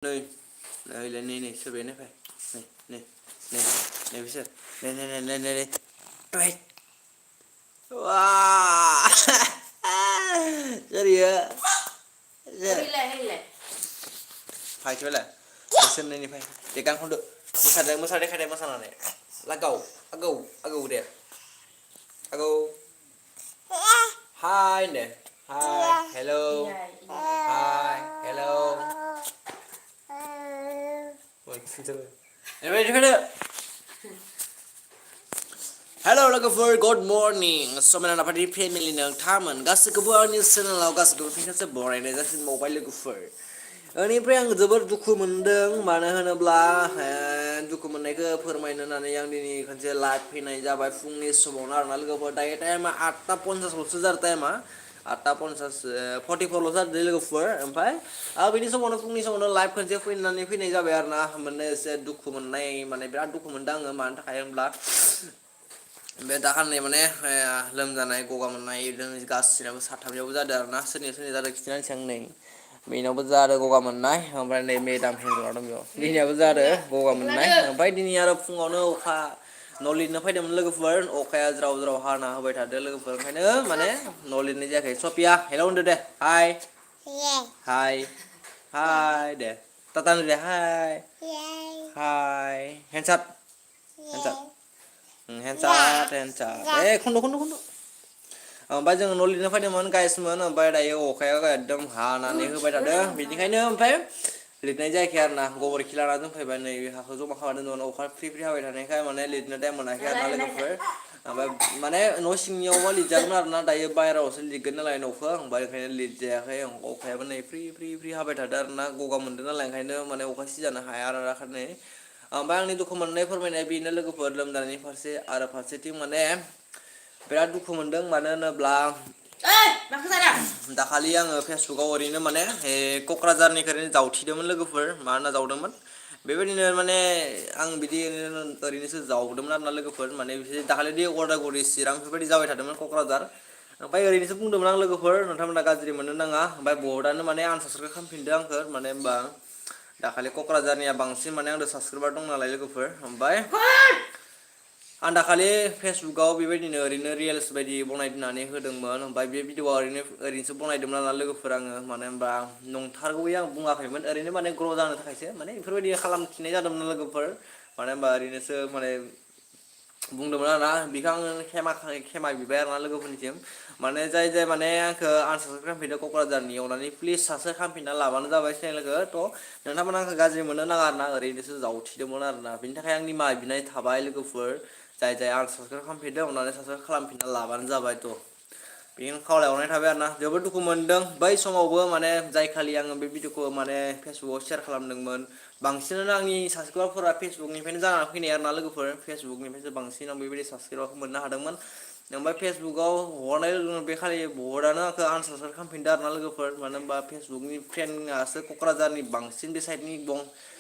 Nơi nơi lên này này sơ bên này phải này này này này bây giờ này này này này này này này wow jadi ya phải chơi lại sân này phải để căng không được mới sao đấy khai đây mà sao này là gầu đẹp gầu hi nè hi hello hi hello Hello lover, good morning. So mana dapat di family nang taman. Gas kebuan ni channel gas kebuan fingers boring ni jadi mobile lover. Ini pria yang jebur duku mendeng mana henaklah duku menaik permainan yang dini kerja live pinai jabai fungni semonar nal kebuan daya tema atta ponsas lusujar tema atta ponsas 44 lusujar dari kebuan empai. Ini semonar fungni semonar live kerja pinai jabai arna mana se duku menai mana berat duku mendang mana kayang belah. Bedakan nih mana lemjanai gua menai dan gas sini aku satamnya aku zadar nah seni zadar kecilan siang nih mina aku zadar gua menai sampai nih medam hingga orang yo ini aku zadar gua menai sampai di ni ada pungono oka nolin apa dia menelaga fern oka jauh hana sampai ada lega fern kayaknya mana nolin aja kayak Sophia hello udah deh hai hai deh tatan deh hai hands up Hencat. Kondo. Ompay जों न' लिरनो फैदोंमोन गाइसमोन ओमफ्राय दायो अखाया एकदम हानानै होबाय थादों बेनिखायनो ओमफ्राय लिरनाय जायाखै आरोना गोबोरखि लाना दोनफैबाय नै हाखौ जमा खालामना दोनदोंमोन अखा फ्रि हाबाय थानायखाय माने लिरनो टाइम मोनाखै आरोना लोगोफोर ओमफ्राय माने न' सिंनियावबा लिरजागोन आरोना दायो बाहेरायावसो लिरगोन नालाय न'खौ ओमफ्राय ओंखायनो लिरजायाखै अखायाबो नै फ्रि हाबाय थादों आरोना गगा मोनदों नालाय ओंखायनो माने अखा सिजानो हाया आरोना खारनै ओमफ्राय आंनि दुखु मोननाय फोरमायनाय बेनो लोगोफोर लोमजानायनि फारसे आरो फारसेथिं माने बिराद दुखु मोनदों मानो होनोब्ला दाखालि आङो फेसबुकाव ओरैनो माने क'क्राझारनिफ्राय जावथिदोंमोन लोगोफोर मा होनना जावदोंमोन बेबायदिनो माने आं बिदि ओरैनोसो जावदोंमोन आरोना लोगोफोर माने बिसोर दाखालि उदालगुरि चिरां बेफोरबायदि जाबाय थादोंमोन क'क्राझार ओमफ्राय ओरैनोसो बुंदोंमोन आं लोगोफोर नोंथांमोना गाज्रि मोननो नाङा ओमफ्राय बहुतआनो माने आनसाबस्क्राइब खालामफिनदों आंखौ माने होनबा दाखालि क'क्राझारनिया बांसिन माने आंजों साबसक्राइबार दं नालाय लोगोफोर ओमफ्राय आं दाखालि फेसबुकाव बेबायदिनो ओरैनो रिल्स बायदि बनायनानै होदोंमोन ओमफ्राय बे भिडिअ'आ ओरैनोसो बनायदोंमोन आरोना लोगोफोर आङो मानो होनबा नंथारगौयै आं बुङाखैमोन ओरैनो माने ग्र' जानो थाखायसो माने बेफोरबायदि खालामफिननाय जादोंमोन लोगोफोर मानो होनबा ओरैनोसो माने बुंदोंमोन आरोना बेखौ आङो खेमा बिबाय आरोना लोगोफोरनिसिम माने जाय माने आंखौ आनसाबस्क्राइब खालामफिनदों क'क्राझारनि अननानै प्लिज साबस्क्राइब खालामफिनना लाबानो जाबाय चेनेलखौ थ' नोंथांमोना आंखौ गाज्रि मोननो नाङा आरोना ओरैनोसो जावथिदोंमोन आरोना बिनि थाखाय आंनि निमाहा बिनाय थाबाय लोगोफोर जाय आनसाबस्क्राइब खालामफिनदों अननानै साबस्क्राइब खालामफिनना लाबानो जाबाय थ' बेखौनो खावलायहरनाय थाबाय आरोना जोबोद दुखु मोनदों बै समावबो माने जाय खालि आङो बे भिडिअ'खौ माने फेसबुकाव शेयार खालामदोंमोन बांसिनानो आंनि साबस्क्राइबारफोरा फेसबुकनिफ्रायनो जानानै फैनाय आरोना लोगोफोर फेसबुकनिफ्रायसो बांसिन आं बेबायदि साबस्क्राइबारखौ मोननो हादोंमोन ओमफ्राय फेसबुकाव हरनाय लोगो लोगोनो बे खालि बहुतआनो आंखौ आनसाबस्क्राइब खालामफिनदों आरोना लोगोफोर मानो होनबा फेसबुकनि फ्रेन्डआसो क'क्राझारनि बांसिन बे साइडनि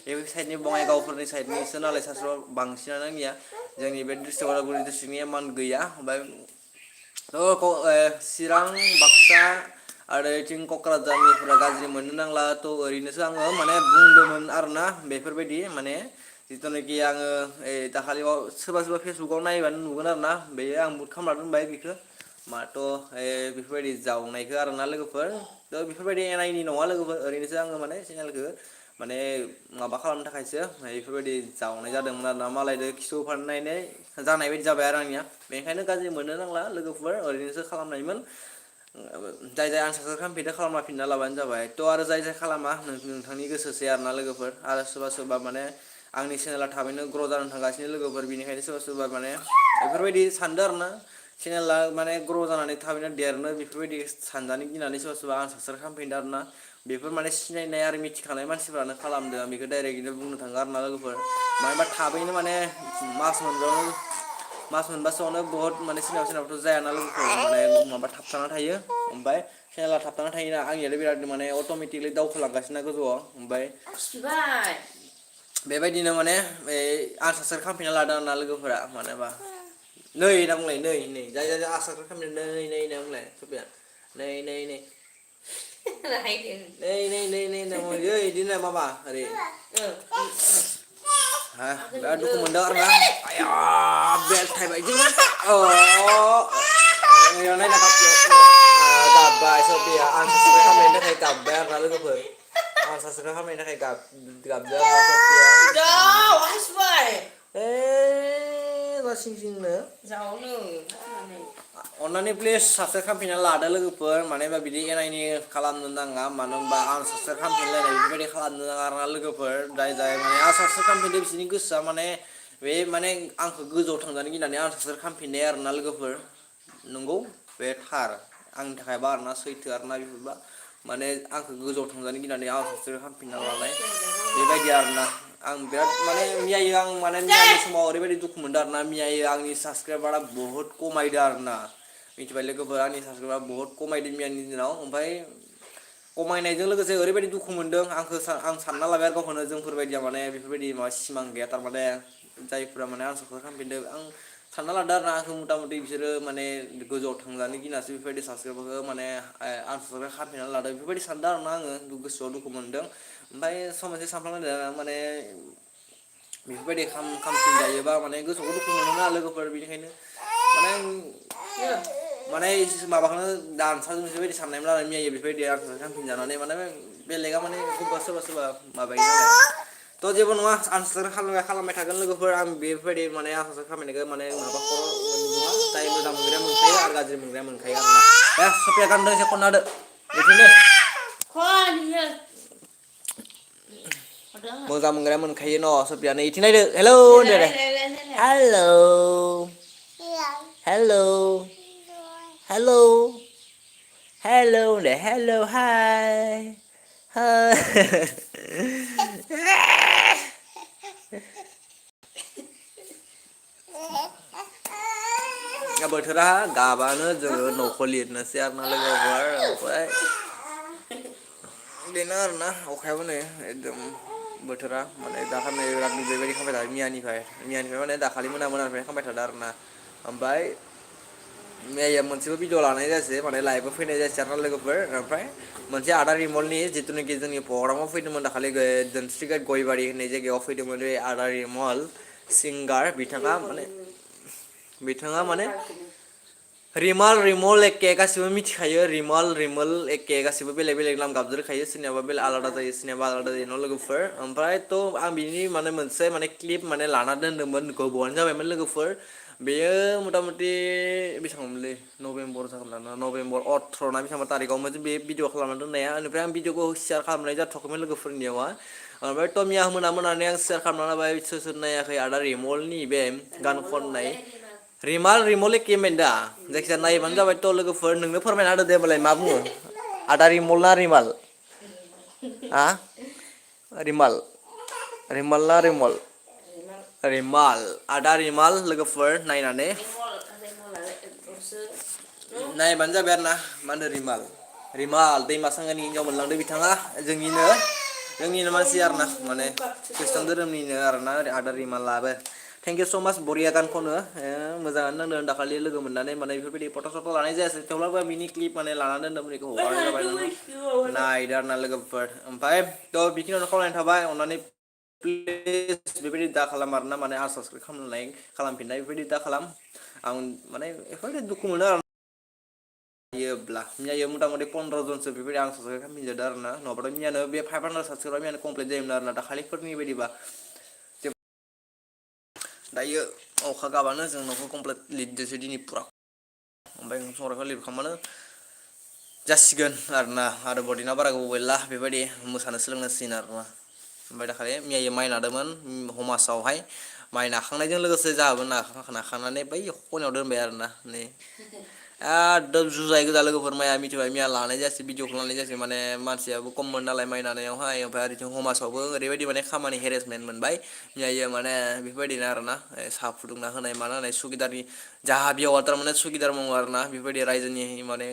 बे साइडनि बङाइगावफोरनि साइडनिसो नालाय साबस्क्राइबार बांसिनानो आंनिया जोंनि बे डिस्ट्रिक्ट उदालगुरि डिस्ट्रिक्टनि इमान गैया ओमफ्राय चिरां बाक्सा आरो बेथिं क'क्राझारनिफोरा गाज्रि मोननो नांला थ' ओरैनोसो आङो माने बुंदोंमोन आरोना बेफोरबायदि माने जिथुनाखि आङो दाखालियाव सोरबा फेसबुकाव नायबानो नुगोन आरोना बे आं मुट खालामना दोनबाय बेखौ माथ' बेफोरबायदि जावनायखौ आरोना लोगोफोर थ' बेफोरबायदि एनायनि नङा लोगोफोर ओरैनोसो आङो माने चेनेलखौ माने माबा खालामनो थाखायसो बेफोरबायदि जावनाय जादोंमोन आरोना मालायजों खिथु फाननायनाय जानाय बायदि जाबाय आरो आंनिया बेनिखायनो गाज्रि मोननो नांला लोगोफोर ओरैनोसो खालामनायमोन जाय आनसाबस्क्राइब खालामफिनदों खालामफिनना लाबानो जाबाय थ' आरो जाय खालामा नोंथांनि गोसोसै आरोना लोगोफोर आरो सोरबा माने आंनि चेनेला थाबैनो ग्र' जानो थांगासिनो लोगोफोर बेनिखायनो सोरबा माने बेफोरबायदि सानदों आरोना चेनेला माने ग्र' जानानै थाबैनो देरनो बेफोरबायदि सानजानो गिनानै सोरबा आनसाबस्क्राइब खालामफिनदों आरोना बेफोर माने सिनायनाय आरो मिथिखानाय मानसिफ्रानो खालामदों आं बेखौ डाइरेक्टली बुंनो थाङो आरोना लोगोफोर मानो होनबा थाबैनो माने मास मोनबासोआवनो बहुत माने सोरनावाथ' जायाना लोगोफोर माने माबा थाबथाना थायो ओमफ्राय चेनेला थाबथाना थायोना आंनियाथ' बिराद माने अट'मेटिकलि दावखोलांगासिनो गोजौआव ओमफ्राय बेबायदिनो माने आनसाबस्क्राइब खालामफिनना लादों आरोना लोगोफोरा मानो होनबा नै होनना बुंलाय नै जाय आनसाबस्क्राइब खालामदों नै होनना बुंलाय सफिया नै Nih mau ini mama hari. Hah, biar dukung mendengar lah. Ayah, biar saya baik juga. Oh, yang lain nak gabay Sophia, ang sasakay kami na kay gabar lalu ke ber. Ang sasakay kami na kay gabar Sophia. Jauh, asbai. Sing na. Jauh nu. Onani please subscribe kami na lada lagu per, mana ba bidi ini kalam nundang ngam, mana ba ang subscribe kami na bidi kalam nundang karena lagu per, dai mana ang subscribe kami di sini gus mana mana ang kegujo tangani gini ang subscribe kami na karena lagu per, nunggu thar ang थाखाय बा आरोना सैथो आरोना बेफोरबा माने आंखौ गोजौआव थांजानो गिनानै आं सबस्क्राइब खालामफिनना लानाय बेबायदि आरोना आं बिराद माने मियायो आं माने मियानि समाव ओरैबायदि दुखु मोनदों आरोना मियायो आंनि साबस्क्राइबारा बहुत खमायदों आरोना मिथिबाय लोगोफोर आंनि साबस्क्राइबारा बहुत खमायदों मियानि दिनाव ओमफ्राय खमायनायजों लोगोसे ओरैबायदि दुखु मोनदों आं सानना लाबाय गावखौनो जोंफोरबायदिया माने बेफोरबायदि माबा सिमां गैया थारमाने जायफोरा माने आं सबस्क्राइब खालामफिनदों आं सानना लादों आरोना आंखौ मथा मथि बिसोरो माने गोजौआव थांजानो गिनासो बेफोरबायदि साबस्क्राइबखौ माने आं सबस्क्राइब खालामफिनना लादों बेफोरबायदि सानदों आरोना आङो गोसोआव दुखु मोनदों ओमफ्राय सम मोनसे सानफ्लांदों माने बेफोरबायदि खालामफिनजायोबा माने गोसोआव दुखु मोनोना लोगोफोर बेनिखायनो माने माबाखौनो दानसाजों बेबायदि साननायमोन आरो मियायो बेफोरबायदि आं खालामफिनजानानै माने बेलेगा माने सोरबा माबायो नालाय थ' जेबो नङा आं सबस्क्राइब खालामबाय थागोन लोगोफोर आं बेफोरबायदि माने आं सबस्क्राइब खालामनायखौ माने माबा खर' नङा जाय मोजां मोनग्राया मोनखायो आरो गाज्रि मोनग्राया मोनखायो आरोना सफिया गानदों एसे खनना होदो बिदिनो मोजां मोनग्राया मोनखायो न' सफियानो इथिं नायदो हेलौ होनदो दे हेलौ हेलौ हेलौ हेलौ दे हेलौ हाय बोथोरा गाबानो जोङो न'खौ लिरनोसै आरोना लोगोफोर ओमफ्राय बेनो आरोना अखायाबो नै एकदम बोथोरा माने दाखालि बिराद बेबायदि खालामबाय थादों मियानिफ्राय माने दाखालि मोनानिफ्राय खालामबाय थादों आरोना ओमफ्राय मैया मोनसेबो भिडिअ लानाय जायासै माने लाइभबो फैनाय जायासै आरोना लोगोफोर ओमफ्राय मोनसे आदा रिमलनि जिथुनाखि जोंनि प्रग्रामाव फैदोंमोन दाखालि दोनस्रिगाट गयबारि होननाय जायगायाव फैदोंमोन बे आदा रिमल सिंगार बिथाङा माने रिमल एके गासिबो मिथिखायो रिमल एके गासिबो बेलेग बेलेग नाम गाबज्रिखायो सोरनियाबा बेलेग आलादा जायो सोरनियाबा आलादा जायो न' लोगोफोर ओमफ्राय थ' आं बिनि माने मोनसे माने क्लिप माने लाना दोन्दोंमोन गोबावानो जाबायमोन लोगोफोर बेयो मथा मथि बेसेबांमोनलै नभेम्बर जागोन ना नभेम्बर 18 ना बेसेबां थारिखआवमोन बे भिडिअ खालामना दोननाया बेनिफ्राय आं भिडिअखौ सेयार खालामनाय जाथ'वाखैमोन लोगोफोरनियाव ओमफ्राय टमिया मोनानै आं सेयार खालामना होबाय सोर नायाखै आदा रिमलनि बे गान खननाय रिमल एकेमोन दा जायखिजाया नायबानो जाबाय थ' लोगोफोर नोंनो फोरमायना होदो दे होमबालाय मा बुङो आदा रिमल ना रिमाल रिमाल ना रिमाल आदा रिमाल लोगोफोर नायनानै नायबानो जाबाय आरो ना मा होनो रिमाल दैमा सांगानि हिनजाव मोनलांदों बिथाङा जोंनिनो मानसि आरोना माने खृष्टान धोरोमनिनो आरोना आदा रिमालाबो थेंक इउ स' माच बरिया गान खनो मोजाङानो नांदों दाखालि लोगो मोननानै माने बेफोरबायदि फट' लानाय जायासै थेवब्लाबो मिनि क्लिप माने लानानै दोनदोंमोन बेखौ हगारनाय जाबाय नायदो आरोना लोगोफोर ओमफ्राय थ' बेखिनियावनो खावलायनाय थाबाय अननानै प्लिज बेबायदि दा खालाम आरोना माने आं साबस्क्राइब खालामफिननाय बेबायदि दा खालाम आं माने बेफोरबायदि दुखु मोनो आरो मियायो मथा मथि 15 जनसो बेबायदि आं साबस्क्राइब खालामफिनजादों आरोना नङाबाथ' मियानो बे 500 साबस्क्राइबार मियानो कमप्लिट जायोमोन आरोना दाखालिफोरनि बायदिबा दायो अखा गाबानो जों न'खौ कमप्लिट लिरदोसै दिनै पुरा ओमफ्राय संग्राखौ लिरखांबानो जासिगोन आरोना आरो बरदिना बारा गोबाव गैला बेबायदि मोसानो सोलोंनांसिगोन आरोना ओमफ्राय दाखालि मैया माइ नादोंमोन हमासावहाय माइ नाखांनायजों लोगोसे जोंहाबो नाखांनानै बै खनायाव दोनबाय आरोना नै एकदम जुजाय गोजा लोगोफोर माइया मिथिबाय मैया लानाय जायासै भिडिअखौ लानाय जायासै माने मानसियाबो खममोन नालाय माइ नानायावहाय ओमफ्राय ओरैथिं हमासावबो ओरैबायदि माने खामानि हेरेसमेन्ट मोनबाय मैया माने बेफोरबायदिनो आरोना साहा फुदुंना होनाय माना होनाय सुगिदारनि जाहा बेयाव थारमाने सुगिदार मावो आरोना बेफोरबायदि रायजोनि माने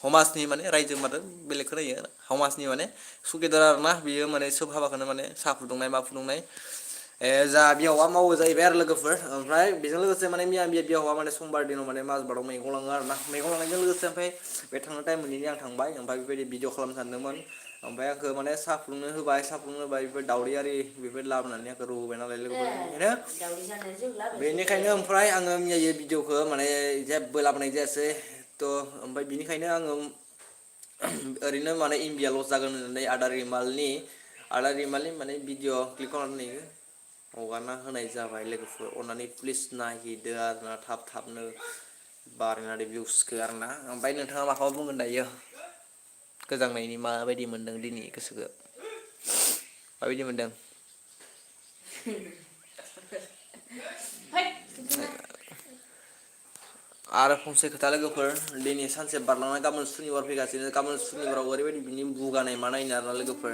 हमाजनि माने रायजो माथो बेलेग खोनायो हमाजनि माने सुगिदार आरोना बियो माने सोब हाबाखौनो माने साहा फुदुंनाय मा फुदुंनाय जा बियावा मावो जाहैबाय आरो लोगोफोर ओमफ्राय बेजों लोगोसे माने मिया बियावा माने समबार दिनाव माने माजबाराव मैगं लाङो आरो ना मैगं लांनायजों लोगोसे ओमफ्राय बे थांनो टाइम मोनैनि आं थांबाय ओमफ्राय बेबायदि भिडिअ खालामनो सानदोंमोन ओमफ्राय आंखौ माने साहा फुदुंनो होबाय बेफोर दावदै आरि बेफोर लाबोनानै आंखौ रुहोबाय नालाय लोगोफोर दावदै जानो जों बेनिखायनो लाबोनोसै ओमफ्राय आङो मियायै भिडिअखौ माने जेबो लाबोनाय जायासै थ' ओमफ्राय बिनिखायनो आङो ओरैनो माने इमबिया लस जागोन होननानै आदा रिमालनि माने भिडिअ क्लिक खालामनानै हगारना होनाय जाबाय लोगोफोर अननानै प्लिज नायहैदो आरोना थाबनो बारायनानै भिउसखौ आरोना ओमफ्राय नोंथाङा माखौबा बुंगोन दायो गोजांनायनि माबायदि मोनदों दिनै गोसोखौ माबायदि मोनदों आरो फंसे खोथा लोगोफोर दिनै सानसे बारलांना गाबोन सुनिबार फैगासिनो गाबोन सुनिबाराव ओरैबायदि बिनि बुगानाय मा नायनो आरोना लोगोफोर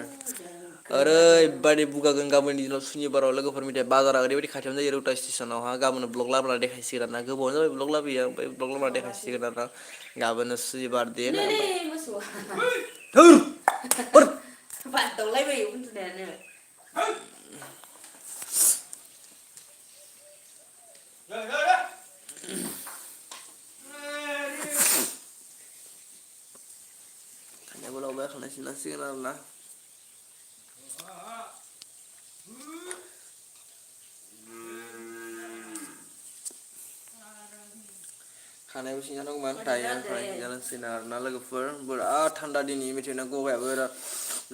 ओरैबायदि बुगागोन गाबोननि दिनाव सुनिबाराव लोगोफोर मिथाय बाजारा ओरैबायदि खाथियावनो जायो रौता स्टेसनावहा गाबोन ब्लग लाबोना देखायसिगोन आरोना गोबावानो जाबाय ब्लग लाबोयो ओमफ्राय ब्लग लाबोना देखायसिगोन आरोना गाबोन सुनिबार दिन बादावलायबायो उन्दुनायानो खानायाबो लावबाय खानाय सिननांसिगोन आरोना खानायबो सिनजानांगौमोन दायो ओमफ्राय सिनजानांसिगोन आरोना लोगोफोर बिराद थान्दा दिनै मिथिबायना गगायाबो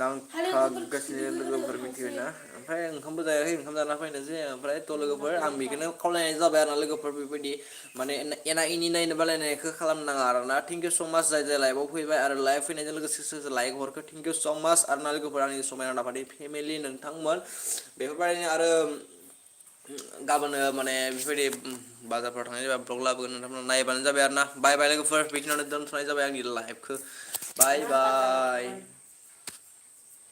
नांथाबगासिनो लोगोफोर मिथिबायना ओमफ्राय ओंखामबो जायाखै ओंखाम जाना फैनोसै ओमफ्राय थ' लोगोफोर आं बेखौनो खावलायनाय जाबाय आरोना लोगोफोर बेबायदि माने एना एनि नायनो बालायनायखौ खालामनो नाङा आरोना थेंक इउ स' माच जाय लाइभआव फैबाय आरो लाइभ फैनायजों लोगोसे सोर लाइक हरखो थेंक इउ स' माच आरोना लोगोफोर आंनि समायना दापानि फेमिलि नोंथांमोन बेफोरबायदिनो आरो गाबोनो माने बेफोरबायदि बाजारफ्राव थांनाय जाबा ब्लग लाबोगोन नोंथांमोना नायबानो जाबाय आरोना बाय बाय लोगोफोर बेखिनियावनो दोनथ'नाय जाबाय आंनि लाइभखौ बाय बाय